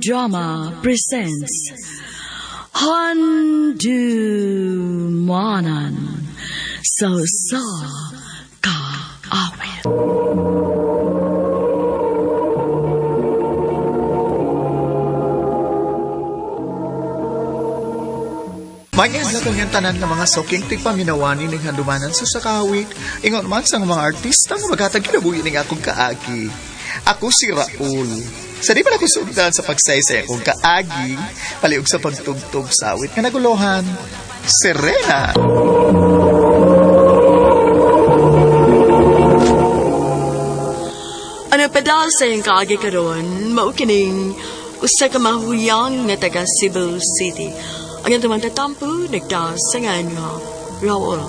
Drama presents Handumanan sa Usa Ka Awit. May nga tanan nga mga suking tigpaminawan ning handumanan sa sakawit. Ingon man sa mga artista nga maghatag kinabuhi ning akong kaagi. Ako si Raul. Sa di pa na ko sugdan sa pagsaysay akong kaagi, paliog sa pagtugtog sa awit nga naguluhan. Serena! Ang nagpadal sa iyang kaagi karon, mao kining usa ka mahuyang nga taga Cebu City. Ang iyang tatampo nagdasangan nga Raul.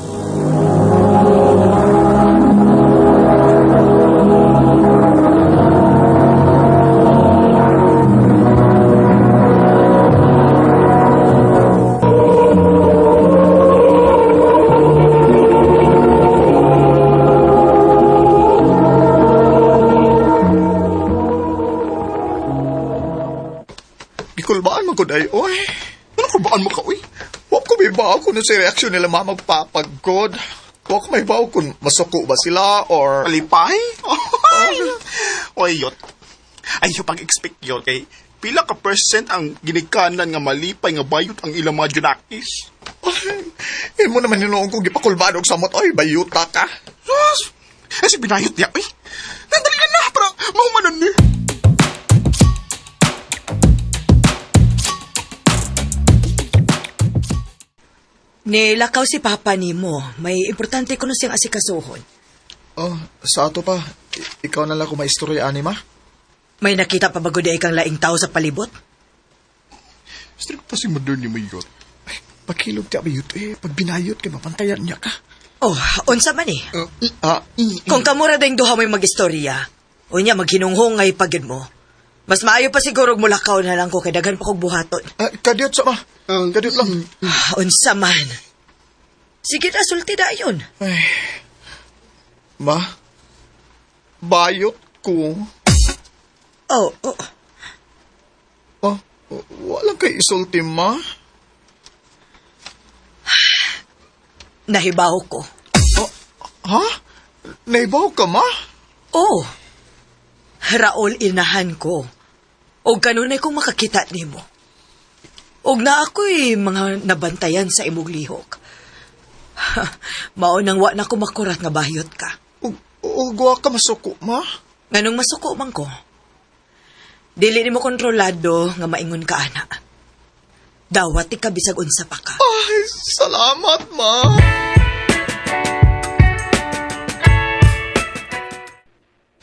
Gikulbaan man ko day, oy. Ano kulbaan mo ka, uy? Wa ko may bawo kung sa reaksyon nila mamagpapagod. Wa ko may bawo kung masuko ba sila or... Palipay? Oy, yot. Ay, yung pag-expect yun, kay pila ka percent ang ginikanan nga malipay nga bayot ang ilang mga junakis. Ay, imo naman hinuon kong gipakulbaan og samot. Oy, bayuta ka. Sus! Ay, si binayot niya, uy. Nandali ka na, para mahumanan ni. Nilakaw si Papa nimo. May importante kuno siyang asikasuhon. Oh, sa ato pa. Ikaw na lang kung maistorya, ani ma. May nakita pa ba gud ay kang laing tao sa palibot? Strict pa si mother ni Mayot. Pagkilog ti abayot eh. Pag binayot kay mapantayan niya ka. Oh, unsa man eh. Ah, Kung kamura ding duha mo'y magistorya, unya maghinunghongay pagid mo. Mas maayo pa siguro og mulakaw na lang ko kay daghan pa kog buhaton. Kadiyot sa ma. Kadiyot lang. Ah, unsa man. Sige na, sulti dayon. Ay. Ma, bayot ko. Oh, oh. Oh, walang kay isulti, ma. Nahibaw ko. Oh, ha? Naibaw ka, ma? Oh. Raol inahan ko. Og kanunay kong makakita nimo. Og na ako'y mga nabantayan sa imong lihok. Mao nang wa na ko makurat nga bayot ka. Ug wa ka masuko, ma? Nganong masuko man ko. Dili nimo kontrolado nga maingon ka ana. Dawat ka bisag unsa pa ka. Ay, salamat, ma.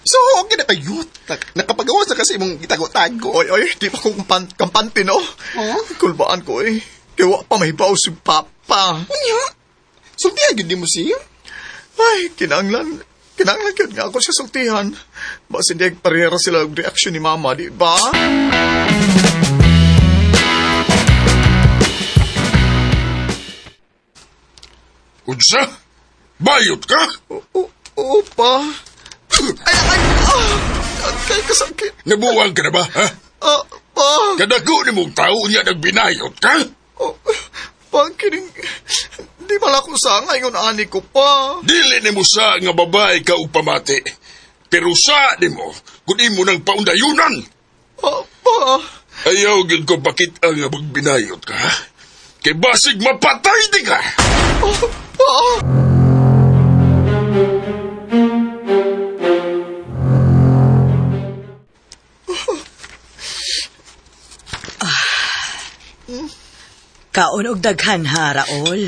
So, okay na kayo. Nakapagawa sa kasi imong gitago-tago. Oy, oy, di pa ko kampante, no? Huh? Kulbaan ko, eh. Kaya wa pa may baw si Papa. Unya? Sultihan gyud nimo siya. Ay, kinanglan. Kinanglan yun nga ako siya sultihan. Basin di parehera sila og reaksyon ni Mama, di ba? Unsa? Bayot ka? Oo, pa. Ay, ay, ah! Kay kasakit. Nabuwang ka na ba, ha? Ah, pa. Kadago ni mong tao niya nagbinayot ka? Oh, pa, kining... Di pala ko sa ngayon ani ko pa. Dili ni mo sa nga babae ka og pamati. Pero sa nimo, kung imo nang paundayunan. Ah, pa. Ayaw gyud ko bakit ang nga magbinayot ka, ha? Kay basig mapatay di ka! Ah, pa. Kaon og daghan ha, Raol.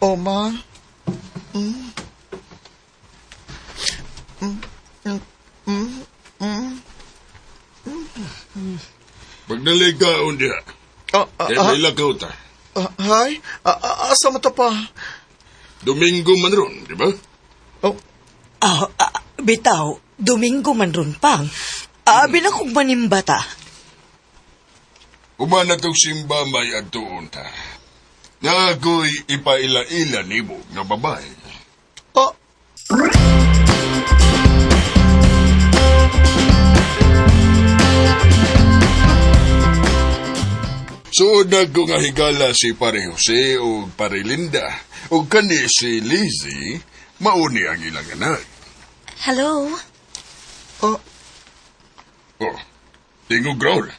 Oh, ma. Pagdalay ka diha, Ah, ah, kay ah, may lakaw ta. ah, hi? Ah, ah, asa mo ta pa? Domingo man ron, di ba? Oh, Oh, ah, bitaw, Domingo man ron pang. Abi na kong manimbata. Umana tong simba may adtuon ta. Nga ako'y ipaila-ila nimo nga babae. ah, Suod na ko nga higala si Pare Jose o Pare Linda. O kani si Lizzie, mauni ang ilang anak. Hello? Oh, Oh, tingog Raul.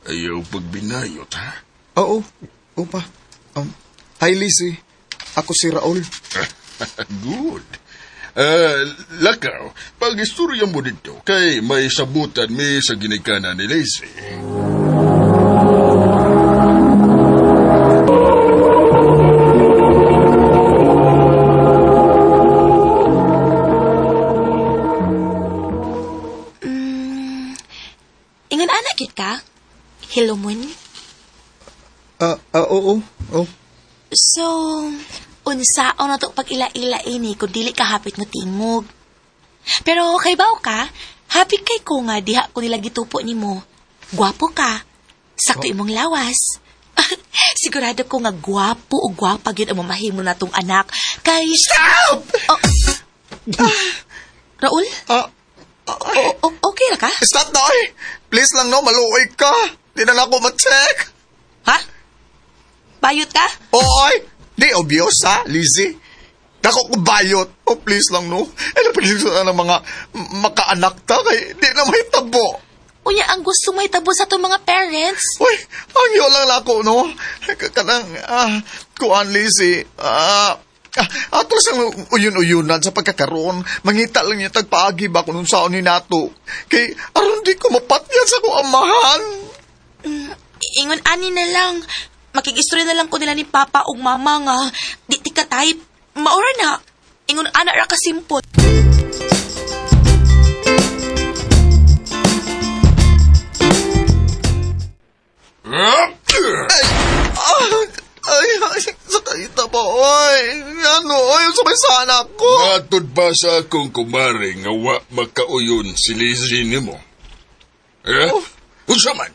Ayaw pagbinayot, ha? oo. Oo pa. Hi, Lizzie. Ako si Raul. Good. Lakaw, pag-istorya mo dito, kay may sabutan mi sa ginikanan ni Lizzie. Ingon ana gid ka? Hilomon? Oo. Oh. So, unsaon na to pag ila-ila ini kung dili ka hapit mo tingog. Pero kay baw ka, happy kay ko nga diha ko nila gitupo nimo. Gwapo ka. Sakto imong lawas. Sigurado ko nga gwapo o gwapa gyud ang mamahimo natong anak kay Stop! Oh. Raul? Ah, Okay ra ka? stop na, oy! Please lang, no? Maluoy ka. Di na lang ako ma-check. Ha? Bayot ka? Oo, oy! Di obvious, ha, Lizzie? Dako ko bayot. Oh, please lang, no? Ay, napagsigsa ng mga makaanak ta kay di na may tabo. Unya ang gusto may tabo sa itong mga parents. Uy, ang iyo lang nako, no? Kanang, kuan, Lizzie, ato sang uyon-uyunan sa pagkakaroon. Mangita lang niya tagpaagi ba kung unsaon ni nato. Kay, aron di ko mapatyan sa ko amahan. Ingon ani na lang. Makigistorya na lang ko nila ni Papa ug Mama nga di ti ka type. Maura na. Ingon ana ra ka simple. Ay, ay, sakit na ba, oy? Ano, oy, sabay sana ko. Matod ba sa akong kumare nga wa makauyon si Lizzie nimo? Eh? Unsa man?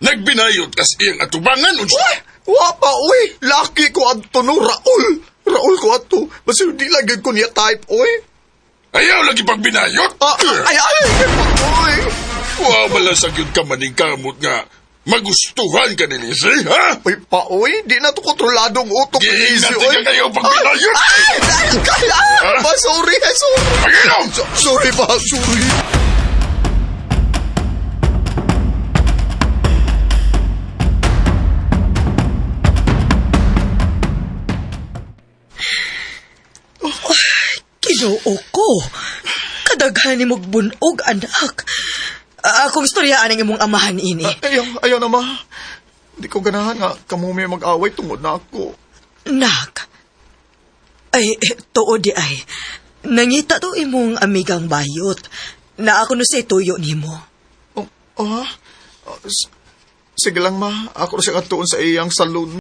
Nagbinayot kas iyang atubangan unsa? Uy, wa pa, uy. Laki ko adto no, Raul. Raul ko adto. Basta di lang gyud ko niya type, oy. Ayaw lagi pagbinayot. Ay, ay, ay, oy. Wa malasag yun ka maningkamot nga magustuhan ka ni Lizzie, ha? Uy, pa, uy, di na to kontrolado ang utok ni Giingnan Lizzie, oy. ka kayo pagbinayot. Ay, ay, ay, ay, pa, sorry, ay, sorry. Paginom! Sorry pa, sorry. Ginoo ko. Kadaghan ni mong bunog, anak. Akong istoryaan ang imong amahan ini. Ayaw, ayaw na, ma. Di ko ganahan nga kamo may mag-away tungod na ako. Nak. Ay, tuod di ay. Nangita to imong amigang bayot. Na ako no sa tuyo nimo. Oh, oh, ha? Oh, sige lang, ma. Ako na siya katuon sa iyang saloon.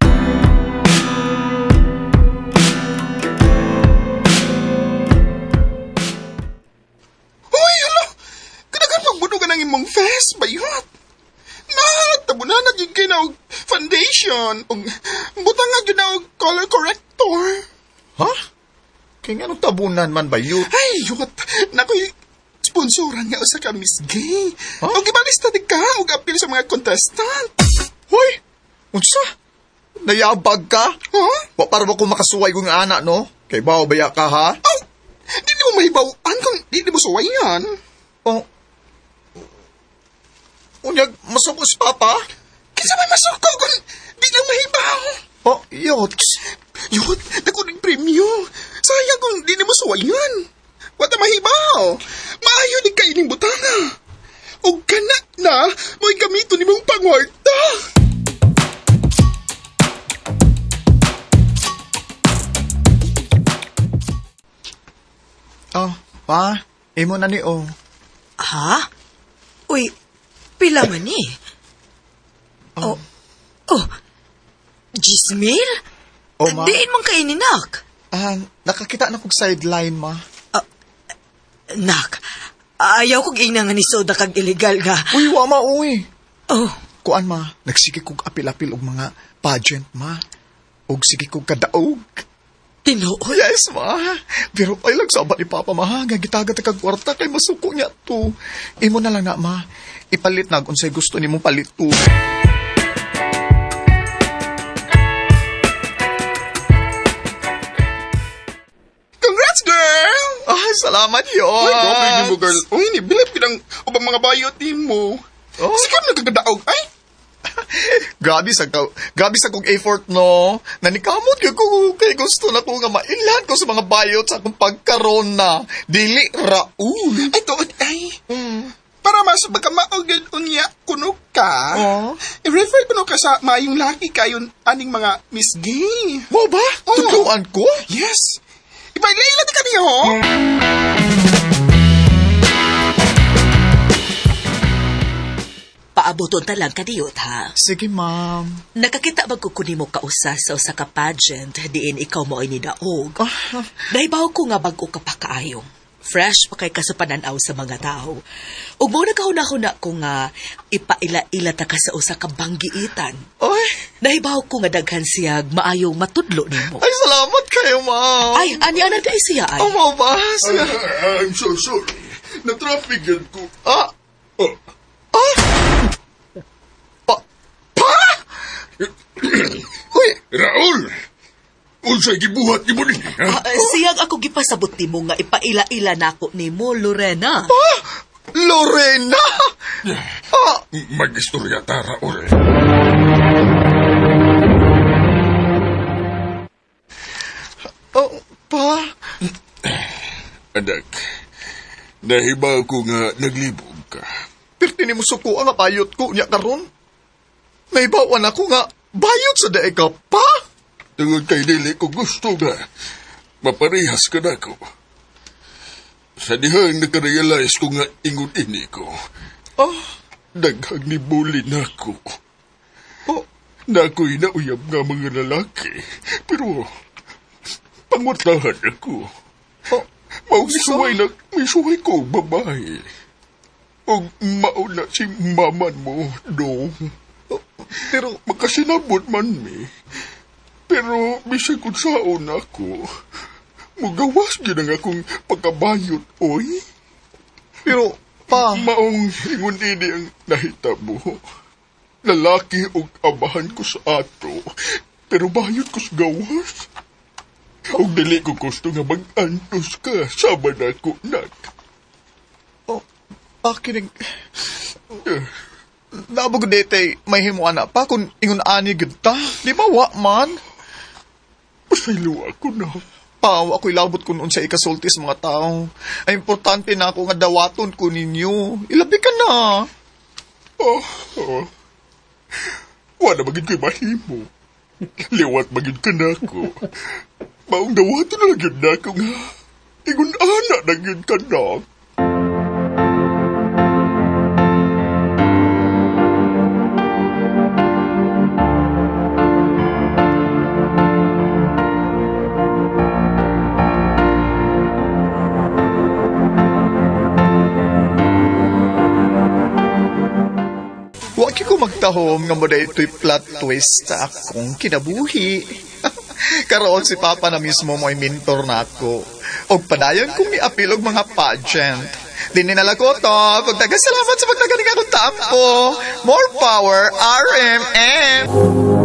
Uy, ala! Kanagan pagbunugan ang imong face, bayot! Natabunan na gyud kay na og foundation, og butang nga gyud na og color corrector. Ha? Kaya nga nung tabunan man ba yun? Ay, yot! Nakoy, sponsoran nga usa ka Miss Gay. Huh? Og ibalista di ka og appeal sa mga contestant. Hoy! Unsa? Nayabag ka? Huh? Wa para ba ko makasuway kong anak, no? Kay bao baya ka, ha? Oh, di mo mahibaw-an kung di mo suwayan. Oh. Unyag, masuko si Papa? Kinsa may masuko kung di lang mahibaw. Oh, yots. Yun, dako ng premyo. Sayang kung di mo suwayan. Wala mahibaw. Maayo ni kay ining butana. Og kana na, mo'y gamito ni mong pangwarta. Oh, pa, imo na ni oh. Ha? Uy, pila man ni? Oh. Oh. Jismil? Oh, ma. Diin man kay ni nak. Ah, nakakita na kog sideline, ma. Nak, ayaw kong ina nga ni Soda kag illegal nga. Uy, wa ma, uy. Oh, Kuan, ma, nagsige kog apil-apil og mga pageant, ma. Og sige kog kadaog. tinuod. Yes, ma. Pero ay lang sabat ni Papa, ma. Nga gitagat kag kwarta kay masuko niya to. Imo na lang na, ma. Ipalit na kung unsay gusto nimo palit to. Salamat yun. Uy, grabe ni mo, girl. Uy, ni bilib gid ang ubang mga bayot nimo. Oh. Sige mo nagkagadaog ay. Grabe sa kong effort no. Nanikamot gyud ko kay gusto na ko nga mailhan ko sa mga bayot sa akong pagkaron na. Dili Raul. Ay, tuod ay. Para mas baka maugid unya kuno ka. Oh. I-refer kuno ka sa maayong laki kayon aning mga Miss Gay. Mo ba? Oo. Tudloan ko? Yes. Ipaila di kaniyo. Ho? Paaboton ta lang kadiyot, ha? Sige, ma'am. Nakakita ba ko kunimo kausa sa usa ka pageant diin ikaw mo ay nidaog? Nahibaw ko nga bag-o ka pa kaayo. Fresh pa kay ka sa pananaw sa mga tao. Ug mao nagahuna-huna ko nga ipaila-ila ta ka sa usa ka banggiitan. Ay, Nahibaw ko nga daghan siyag maayong matudlo nimo. ay salamat kayo, ma'am. Ay, ani ana di siya ay. Oh, mo ba? Sige. I'm so sorry. Na-traffic yan ko. Ah, Oh. ah. Pa, pa? Uy, Raul! Unsay gibuhat nimo ni? Ha? Ah, siyag ako gipasabot nimo nga ipaila-ila nako nimo, Lorena. ah, Lorena! Ah, Mag-istorya ta, Raul. oh, pa? Anak, nahiba ko nga naglibog ka. Pirti ni mo suko ang bayot ko niya karon. Naibawan ako nga bayot sa daig ka pa. Tungod kay dili ko gusto nga maparehas ka na ko. Sa dihang nakarealize ko nga ingon ini ko, Oh, daghang nibuli na ko. oh, Na ako'y nauyab nga mga lalaki, pero pangutahan ako. oh. Mao misuway lang, misuway ko og babae. Og mauna si maman mo, do. Oh, pero Makasinabot man mi. Pero bisag kung saon ako, mugawas gyud ang akong pagkabayot, oy. pero pa. Maong ingon ini ang nahitabo. Lalaki og amahan ko sa ato, pero bayot ko sa gawas. Og dili ko gusto nga mag-antos ka sama na ko, nak. Oh, pakinig. Nabog dete may himuan na pa kung ingon ani gud ta. Di ba wa man? Pasaylo ako na. Pa, wa ko'y labot kun unsa ikasulti sa mga tao. Ay importante na ako nga dawaton ko ninyo. Ilabi ka na. Oh, oh. Wala magid ko'y mahimo. Liwat magid ka na ako. Maong dawato na lang yun na ako nga. Ingon ana na yun ka na. Wa gyud ko magtahom nga mo ito'y plot twist sa akong kinabuhi. Karoon si Papa na mismo mo'y mentor na ako. Og padayon kong niapil og mga pageant. Dinhi na lang ko to. Pagdaghang salamat sa pagdagaling akong tampo. More power, RMN!